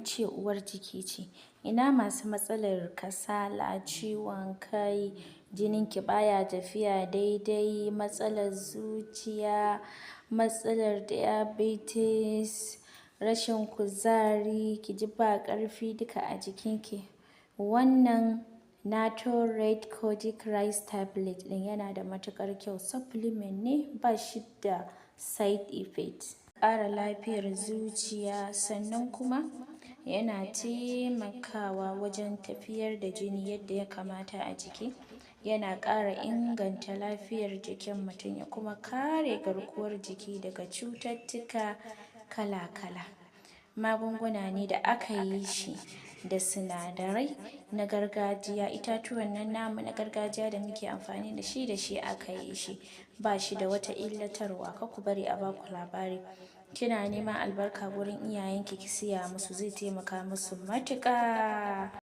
Ce uwar jiki ce. Ina masu matsalar kasala, ciwon kai, jininki baya tafiya daidai, matsalar zuciya, matsalar diabetes, rashin kuzari, ki ji ba ƙarfi duka a jikinki. Wannan Nato Red Kojic Rice Tablet ɗin yana da matuƙar kyau. Supplement ne, ba shi da side effect. Ƙara lafiyar zuciya, sannan kuma yana taimakawa wajen tafiyar da jini yadda ya kamata a jiki. Yana ƙara inganta lafiyar jikin mutum, ya kuma kare garkuwar jiki daga cututtuka kala-kala. Magunguna ne da aka yi shi da sinadarai na gargajiya, itatuwan nan namu na gargajiya da muke amfani da shi, da shi aka yi shi. Ba shi da wata illatarwa. Kar ku bari a baku labari. Kina neman albarka wurin iyayenki, ki siya musu, zai taimaka musu matuƙa.